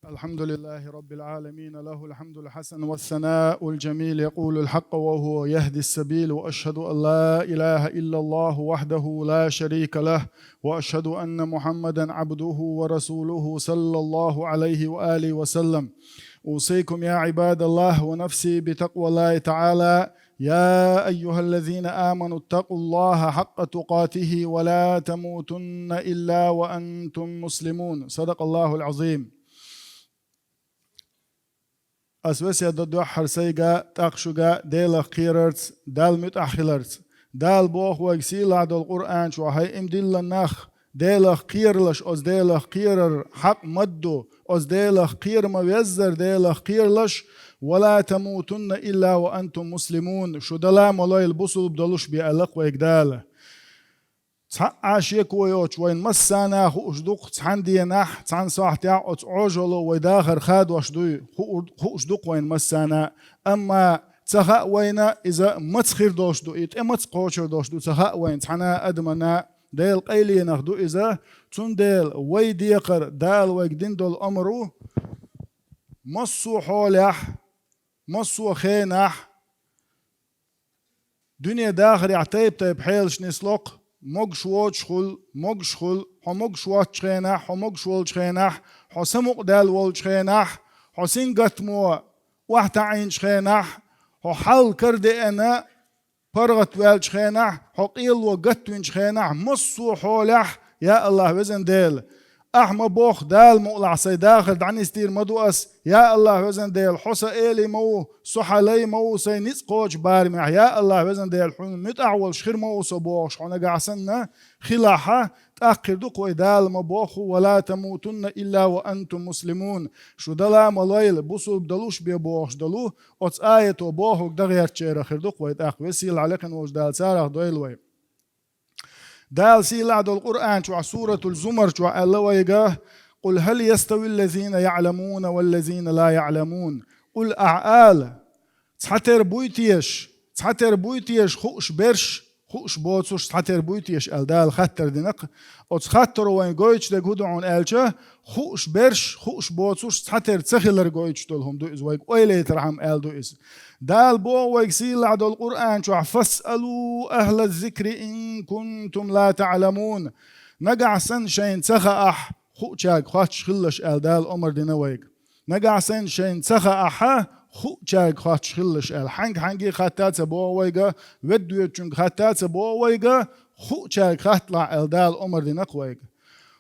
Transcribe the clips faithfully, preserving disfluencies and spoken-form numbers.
الحمد لله رب العالمين، له الحمد الحسن والثناء الجميل، يقول الحق وهو يهدي السبيل، وأشهد أن لا إله إلا الله وحده لا شريك له، وأشهد أن محمدا عبده ورسوله، صلى الله عليه وآله وسلم. أوصيكم يا عباد الله ونفسي بتقوى الله تعالى. يا أيها الذين آمنوا اتقوا الله حق تقاته ولا تموتن إلا وأنتم مسلمون. صدق الله العظيم. Ас весет до дуьххьара сайга, тӀаккха шуга Делах кхерарца, Далла муьтӀахь хиларца. Дала боху вайга сийлахь долу Къуръан чохь: «ХӀай, им диллина нах, Делах кхералаш, оцу Делах кхерар хьакъ ма ду, оцу Делах кхера ма веззара, Делах кхералаш, ва ла тамутунна илла ва антум муслимун». Шу дала ма лойла бусулба долуш бен, аьлла-кх вайга Дала. Цхьа а шеко йоцуш вайна массарна а хууш ду-кх, цхьана денахь, цхьана сохьтехь оцу Ӏожалло вай дахар хадош дуй, хуур-, хууш ду-кх вайна массарна а. Амма ца хаьа вайна иза маца хир долуш ду, и тӀе маца кхочур долуш ду, ца хаьа вайна цхьана а адамана. Делан къайленах ду иза, цундела вай декхар Дала вайга дина долу омра ву: массо а хьолехь, массо а хенахь, дуьне дахарехь тайп-тайпа хьелаш нисло-кх, могуш воцуш хуьлу, могуш хуьлу, хьо могуш воцучу хенахь, хьо могуш волчу хенахь, хьо самукъадаьлла волчу хенахь, хьо сингаттамо охьатаӀийначу хенахь, хьо хьал карадеана, паргӀатваьллачу хенахь, хьо къело гатвинчу хенахь, массо а хьолехь, я АллахӀ, везан Дела, ахь ма боху, Дала мукъалахь, сайн дахар дӀанисдийр ма ду ас, я АллахӀ, везан Дела, хьо сан эли ма ву, со хьан лай ма ву, сайн ницкъ кхочу барамехь, я АллахӀ, везан Дела, хьуна муьтӀахь волуш хир ма ву со бохуш хьо нагахь санна хилахь, тӀаккха хир ду-кх вай, Дала ма боху: «Ва ла тамутунна илла ва антум муслимун». Шу дала ма лойла, бусулба долуш бен бохуш долу, оцу аято бохург дан гӀертачарах хир ду-кх вай тӀаккха, веза-сийлахь лекхина волчу Дала царах дойла вай. Дала сийлахь долу Къуръан чохь, Суратул Зумар чохь аьлла вайга: «Къул хӀал яставил лазина яӀламуна вал лазина ла яӀламун». Къул, ахь ала, цхьатера буй теша, цхьатера буй теша хууш берш, хууш боцурш цхьатера буй теша аьлла, Дала хаттар дина-кх. Оцу хаттаро вайн гойтуш дерг хӀун ду хьуна аьлча, хууш берш, хууш боцурш цхьатера ца хилар гойтуш долу хӀума ду иза, вайга ойла яйтархьама аьлла ду иза. Дала боху вайга сийлахь долу Къуръан чохь: «Фасъалу ахӀла зикри ин кунтум ла таӀламун». Нагахь санна шайна ца хаахь, хуучаьрга хоттуш хилалаш аьлла, Дала омра дина вайга. Нагахь санна шайна ца хаахь, хуучаьрга хоттуш хилалаш аьлла. Хьаьнга-хьаьнге хатта а ца боху вайга, ведда-ведачуьнга хатта а ца боху вайга, хуучаьрга хатталахь аьлла, Дала омра дина-кх вайга.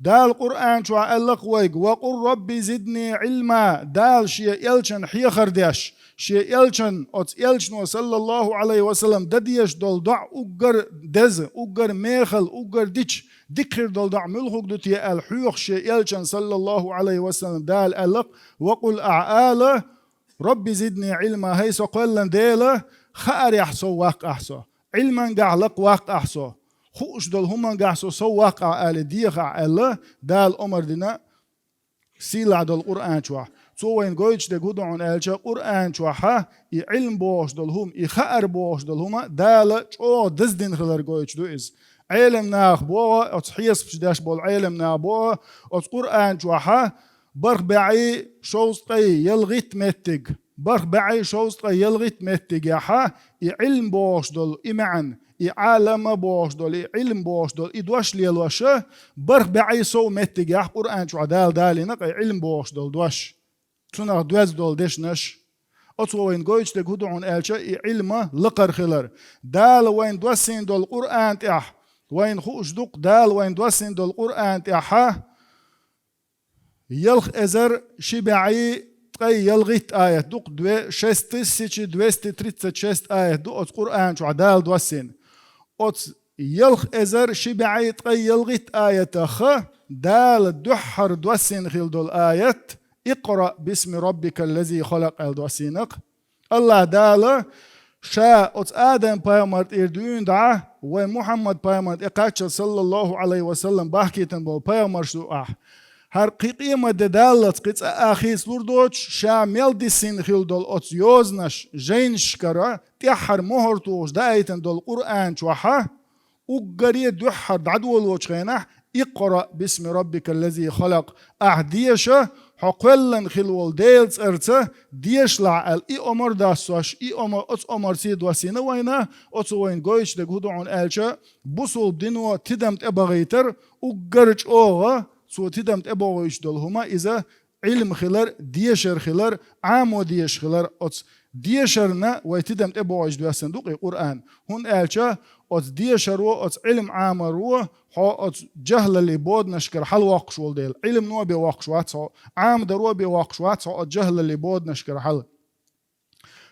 Дала Къуръан чохь аьлла-кх вайга: «Ва къул Рабби зидни Ӏилма». Дала Шен элчан хьехар деш, Шен элчан, оцу элчано, саллаллаху Ӏалайхи ва саллам, дан дезаш долу доӀа уггар деза, уггар мехала, уггар дича, дика хир долу доӀа муьлхарг ду те аьлла хьоьхуш Шен элчан, саллаллаху Ӏалайхи ва саллам, Дала аьлла-кх: «Ва къул», ахь ала: «Рабби зидни Ӏилма», хӀай со кхоьллина Дела, хаарехь сов ваккха ахь со, Ӏилмангахь лакха ваккха ахь со, хууш долу хӀумангахь со сов ваккха ахь, ала дехахь аьлла, Дала омра дина сийлахь долу Къуръан чохь. Цо вайна гойтуш дерг хӀун ду хьуна аьлча, Къуръан чохь и Ӏилм бохуш долу хӀума, и хаар бохуш долу хӀума Дала чӀогӀа даздина хилар гойтуш ду иза. Ӏелам наха боху, оцу хьесапаш деш болу Ӏелам наха боху, оцу Къуръан чохь бархӀ бӀе шовзткъе ялхитта меттиг, бархӀ бӀе шовзткъе ялхитта меттигехь и Ӏилм бохуш долу, и маьӀна, и Ӏалама бохуш долу, и Ӏилм бохуш долу, и дош лелоша, бархӀ бӀе сов меттигехь Къуръан чохь Дала далийна-кх и Ӏилм бохуш долу дош, цунах доьзна долу дешнаш. Оцо вайна гойтуш дерг хӀун ду хьуна аьлча, и Ӏилма лакхара хилар. Дала вайна доссийна долу Къуръан тӀехь, вайна хууш ду-кх, Дала вайна доссийна долу Къуръан тӀехь ялх эзар ши бӀе ткъе ялхитта аят ду-кх, две, шесть тысяч двести тридцать шесть аят ду оцу Къуръан чохь Дала доссийна. Оцу ялх эзар ши бӀе ткъе ялхитта аятах Дала дуьххьара доссийна хилла долу аят: «Икъра бисми раббикал лази халакъ», аьлла доссийна-кх. АллахӀ Дала Ша оцу Адам-пайхамар тӀера дуьйна дӀа, вайн Мухьаммад-пайхамар тӀе кхаччалц, саллаллаху Ӏалайхи ва саллам, бахкийтина болу пайхамарш ду ахь. ХӀара кхин къематде даллалц кхин цкъа а хийцалур доцуш, Ша мел диссийна хилла долу оцу йозанаш, жайнашкара тӀаьххьара мухӀар тухуш даийтина долу Къуръан чохь, уггаре дуьххьара дӀадолочу хенахь, «Икъраъ бисми раббикаллази халакъ». Ахь деша, хьо кхоьллина хилла волу Делан цӀарца дешалахь аьлла, и омар доссош, и омар, оцу омарций доссийна вайна, оцу вайна гойтуш дерг хӀун ду хьуна аьлча, бусулба дино тидам тӀебахийтар, уггар чӀогӀа цо тидам тӀебохуьйтуш долу хӀума иза Ӏилма хилар, дешар хилар, Ӏамо дезаш хилар. Оцу дешарна вай тидам тӀебохуьйтуш доьссина ду-кх и Къуръан. ХӀунда аьлча оцу дешаро, оцу Ӏилма Ӏамаро хьо оцу жахӀлаллин боданашкара хьалавоккхуш волу дела, Ӏилмано бен воккхуш вац хьо, Ӏамадаро бен воккхуш вац хьо оцу жахӀлаллин боданашкара хьала.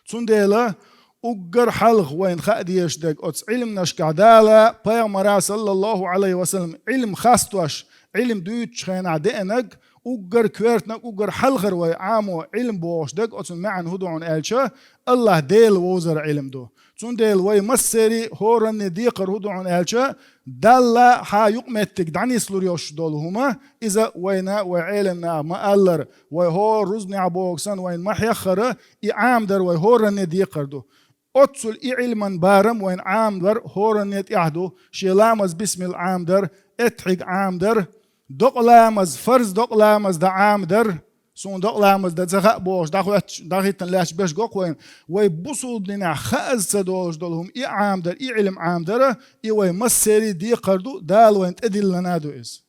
Цундела уггар хьалха вайна хаа дезаш дерг оцу Ӏилманашкахь Дала, Пайхамара, саллаллаху Ӏалайхи ва саллам, Ӏилма хастош, Ӏилма дуьйцучу хенахь деанарг, уггар коьртаниг, уггар хьалхара вай Ӏамо Ӏилма бохуш дерг, оцун маьӀна хӀун ду хьуна аьлча, АллахӀ Дела вовзар Ӏилма ду. Цундела вай массеран а хӀоранна а декхар хӀун ду хьуна аьлча, Далла хьан юкъаметтиг дӀанислур йолуш долу хӀума, иза вайна, вай Ӏеламнаха ма-аллара, вай хӀора рузбанехь бохург санна вайна ма-хьеххара, и Ӏамадар вай хӀоранна а декхар ду. Оццул и Ӏилман барам вайн Ӏамадар хӀоранна а тӀехь ду, шен ламаз бисмилла Ӏамадар, эттӀхьиг Ӏамадар, докъа ламаз, фарз докъа ламаз дан Ӏамадар, суна докъа ламаз дан ца хаьа бохуш, дӀахӀоьттуш, дӀахӀиттина лаьтташ берш го-кх вайна. Вай бусулба динехь хааза ца долуш долу хӀума и Ӏамадар, и Ӏилма Ӏамадар, и вай массеран а декхар ду, Дала вайна тӀедиллина ду иза.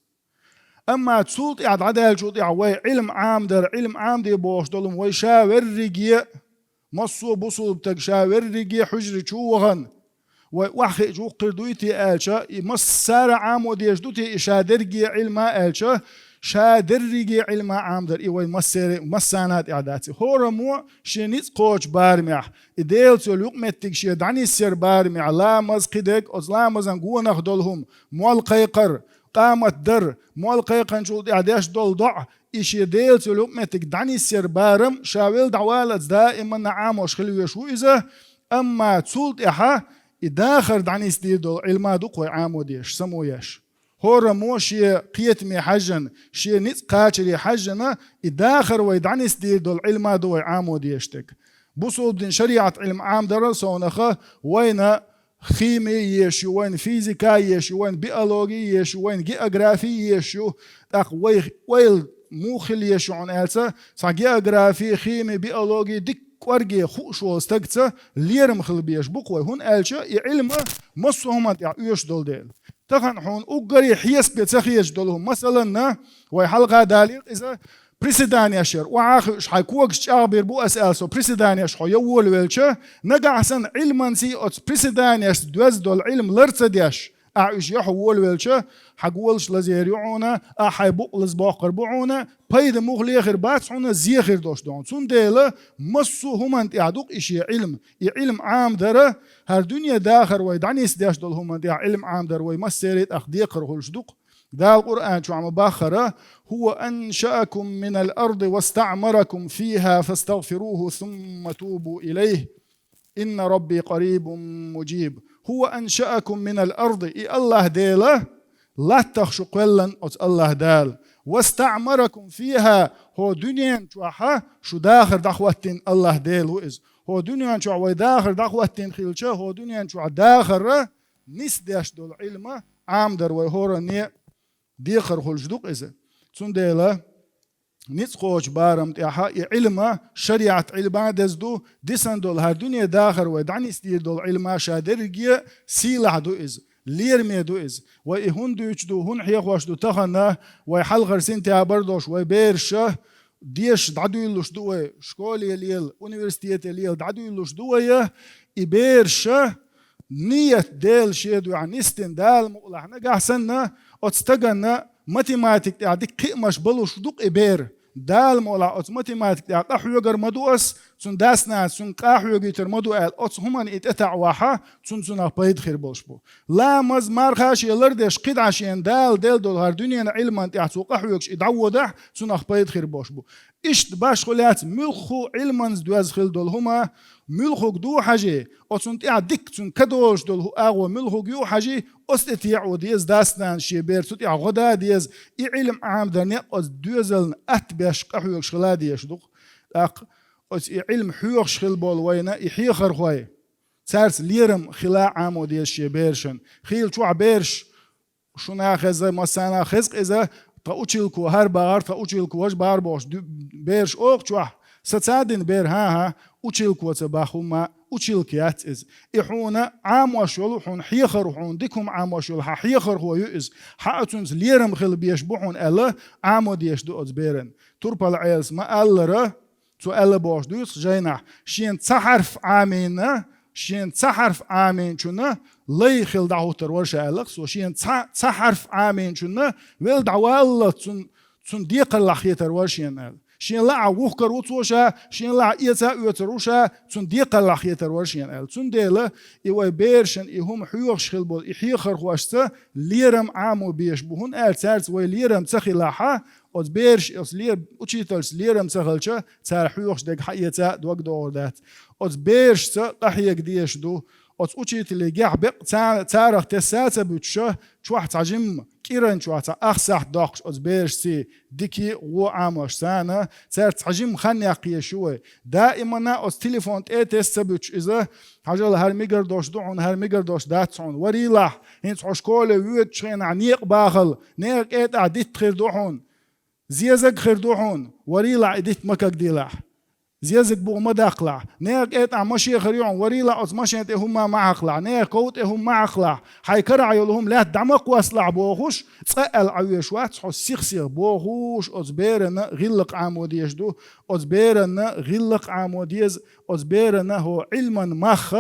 Амма цул тӀаьхьа дӀадаьллачул тӀаьхьа вай Ӏилма Ӏамадар, Ӏилма Ӏамаде бохуш долу хӀума вай ша верриге а, массо а бусулба стаг ша верриге а хьуьжаре чу а вахана, вай охьахиъча вукхуьр дуй те аьлча, и массара а Ӏамо дезаш ду те и ша дерриге а Ӏилма аьлча, ша дерриге а Ӏилма Ӏамадар и вай массеран а, массарна а тӀехь дац и. ХӀораммо шен ницкъ кхочу барамехь, и Делаца йолу юкъаметтиг шен дӀанисъяр барамехь, ламаз, кхидерг, оцу ламазан гонах долу хӀума, молла кхайкхар, къамат дар, молла кхайкхинчул тӀаьхьа деш долу доӀа, и шен Делаца йолу юкъаметтиг дӀанисъяр барам, ша велла дӀаваллалц даиманна Ӏамош хила везаш ву иза, амма цул тӀаьхьа и дахар дӀанисдийр долу Ӏилма ду-кх вай Ӏамо дезаш, само еш. ХӀораммо шен кхетаме хьаьжжина, шен ницкъ кхачаре хьаьжжина, и дахар вай дӀанисдийр долу Ӏилма ду вай Ӏамо дезаш дерг. Бусулба дин шариӀат Ӏилма Ӏамадарал совнаха вайна хими езаш ю, вайна физика езаш ю, вайна биологи езаш ю, вайна географи езаш ю. ТӀаккха вай ойла муха хила езаш ю хьуна аьлча, цхьа географи, хими, биологи дика кӀорге хууш волу стагца лерам хила безаш бу-кх вай, хӀунда аьлча и Ӏилма массо а хӀуманна тӀехь оьшуш долу дела. Тахана хьуна уггаре хьесапе ца хеташ долу хӀума, масаланна, вай хьалха далийра иза, приседанеш яр, охьа а хуьуш, хьайн когаш чӀагӀбийр бу ас аьлла, со приседанеш хьо ян волавелча, нагахь санна Ӏилманций оцу приседанешца доьзна долу Ӏилма лар ца деш, ахьа уьш ян хьо волавелча, хьан голаш лазаяр ю хьуна, ахьа хьайн букъ лазабоккхур бу хьуна, пайда муха лехир бац хьуна, зе хир долуш ду хьуна. Цундела массо а хӀуманна тӀехь ду-кх и шен Ӏилма. И Ӏилма Ӏамадара, хӀара дуьне дахар вай дӀанисдеш долу хӀуманна тӀехь Ӏилма Ӏамадар вай массеран а тӀаккха декхар хуьлуш ду-кх. Дала Къуръан чохь ма баххара: «هو أنشأكم من الأرض واستعمركم فيها فاستغفروه ثم توبوا إليه». «إن ربي قريب مجيب». «هو أنشأكم من الأرض», и АллахӀ Дела латтах шу кхоьллина оцу АллахӀ Дала. «واستعمركم فيها», хӀо дуьнен чохьа шу дахар дӀахӀоттийна АллахӀ Дела ву иза. ХӀо дуьнен чохь вай дахар дӀахӀоттийна хилча, хӀо дуьнен чохь дахара нисдеш долу Ӏилма Ӏамадар вай хӀоранне декхар хуьлуш ду-кх иза. Цундела ницкъ кхочу барам тӀехьа и Ӏилма, шариӀат Ӏилма деза ду, дисина долу хӀара дуьне дахар вай дӀанисдийр долу Ӏилма ша дерриге а сийлахь ду иза, лераме ду иза. Вай и хӀунда дуьйцуш ду, хӀунда хьехош ду тахана, вай хьалхара сентябрь долуш вай бераша дешаш дӀадуьйлалуш ду вай, школе лела, университете лела дӀадуьйлалуш ду вай, и бераша ният Дела шен дуьхьа нисдина, Дала мукъалахь нагахь санна, оцу стаганна математика тӀехь дика кхиамаш болуш ду-кх и бер. Дала мукъалахь оцу математика тӀехь къахьоьгур ма ду ас, цуьнан дас-нанас цуьнга къахьоьгуьйтур ма ду аьлла, оцу хӀуманна и тӀетаӀа вахь, цунна цунах пайда хир болуш бу. Ламаз, марха шен лардеш, кхидӀа шена Дала делла долу хӀара дуьненан Ӏилманна тӀехь цо къахьоьгуш и дӀаводахь, цунах пайда хир болуш бу. Иштта башхо лаьцна муьлхха а Ӏилманца доьзна хила долу хӀума, муьлххуг ду хьажий, оцунна тӀехь дика цуьнан ка долуш долу хӀу агӀо муьлххуг ю хьажий, оцу тӀе теӀо деза дас-нанас шен бер, цу тӀехь гӀо да деза, и Ӏилма Ӏамадар некъ оцу доьзална атта беш къахьоьгуш хила дезаш ду-кх. ТӀаккха оцу и Ӏилма хьоьхуш хила болу вайна и хьехархой, цаьрца лерам хила Ӏамо деза шен берашна. Хийла чохь бераш Шуна хеза, массана хеза иза, тха училко хӀара бахар, тха училкоша бахар бохуш, ду-, бераш оха чохь, са ца дина бер, хӀан-хӀа, училкоца баха хӀума, училка яц иза. И хьуна Ӏамош йолу, хьуна хьехар, хьуна дика хӀума Ӏамош йолу хьан хьехархо ю иза. Хьан оцунца лерам хила беш бу хьуна аьлла, Ӏамо деш ду оцу беран. Турпала Ӏелас ма-аллара, цо аьлла бохуш дуьйцу жайнахь, шена цхьа хьарф Ӏамийна, шена цхьа хьарф Ӏамийначунна лай хила дӀахӀуттар вара ша аьлла, цо шена цхьа, цхьа хьарф Ӏамийначунна велла дӀаваллалц цунна, цунна декхарлахь хетар вара шена аьлла. Шена лаахь вухкар ву цо ша, шена лаахь эца а оьцур ву ша, цунна декхарлахь хетар вара шена аьлла. Цундела и вай берашна и хӀума хьоьхуш хила болу и хьехархошца лерам Ӏамо беш бу, хӀунда аьлча цаьрца вай лерам ца хилахь, оцу бераш, оцу ле-, учительшца лерам ца хилча, цара хьоьхуш дерг хьаэца а дог догӀур дац. Оцу берашца къахьега дезаш ду. Оцу учителе гехь беккъа ца-, царах тесса а ца буьтуша, чохь цхьа жимма, кӀиран чохь цхьа ах сахьт доккхуш оцу берашций дикий а, вон Ӏамош царна, цаьрца цхьа жимма хан яккха езаш ю вай. Даимана оцу телефон тӀе а тесса ца буьтуш иза, хьажал, хӀара мегар долуш ду хьуна, хӀара мегар долуш дац хьуна. Варийлахь, хӀинца хьо школе воьдучу хенахь некъа бахал, нехан кӀетӀахь дитта хир ду хьуна. Зезаг хир ду хьуна, варийлахь и дитта ма кагделахь. Зезаг буху ма даккхалахь. Нехан кӀетӀахь машен хир ю хьуна, варийлахь оцу машен тӀе хӀумма ма хьакхалахь. Нехан ков тӀе хӀумма ма хьакхалахь. Хьайн карахь йолу хӀума лаьтта дӀа ма кхоссалахь бохуш, цкъа аьлла Ӏан веш вац хьо сих-сиха бохуш, оцу берана гӀиллакх Ӏамо дезаш ду. Оцу берана гӀиллакх Ӏамо деза, оцу берана хӀо Ӏилман мах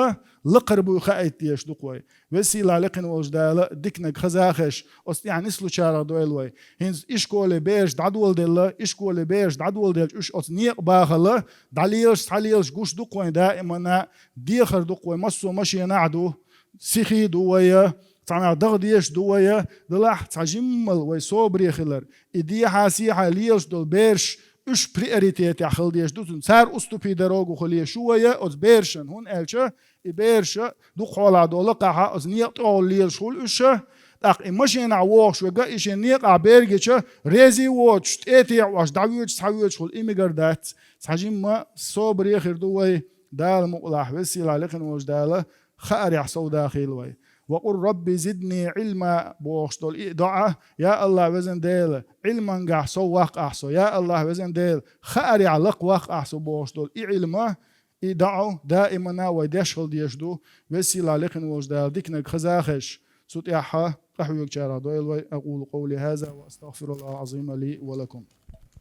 лакхара буй хаийта дезаш ду-кх вай. Веза-сийлахь лекхина волчу Дала диканиг хазахеш, оцу тӀехь нислучарах дойла вай. ХӀинца и школе бераш дӀадоладелла, и школе бераш дӀадоладелча уьш оцу некъа бахала, дӀалелаш, схьалелаш гуш ду-кх вайн даимана, дехар ду-кх вай, массо а машенахь ду, сихий ду вай, цхьанхьа даха дезаш ду вай, делахь цхьа жиммал вай собаре хилар. И дехьа-сехьа лелаш долу бераш уьш приоритетехь хила дезаш ду, цунна цара уступи дорогу хила езаш ю вай оцу берашна, хӀунда аьлча и бераша дукха хьолахь долу лакхахьа, оцу некъа тӀехула лелаш хуьлу уьш, тӀаккха и машенахь вогӀуш верг, и шен некъахь бер гича, резий воцуш, тӀе а техьош, дӀавоьдуш, схьавоьдуш хуьлу, и мегар дац. Цхьа жимма собаре хир ду вай, Дала мукъалахь, веза-сийлахь лекхина волчу Дала хаарехь совдахийла вай. «Ва къул Рабби зидни Ӏилма» бохуш долу и доӀа, я АллахӀ, везан Дела, Ӏилмангахь сов ваккха ахь со, я АллахӀ, везан Дела, хаарехь лакха ваккха ахь со бохуш долу и Ӏилма, и доӀа даимана вай деш хила дезаш ду, веза-сийлахь лекхина волчу Дала диканиг хазахеш, цу тӀехьа къахьоьгучарах дойла вай. أقول قولي هذا وأستغفر الله العظيم لي ولكم.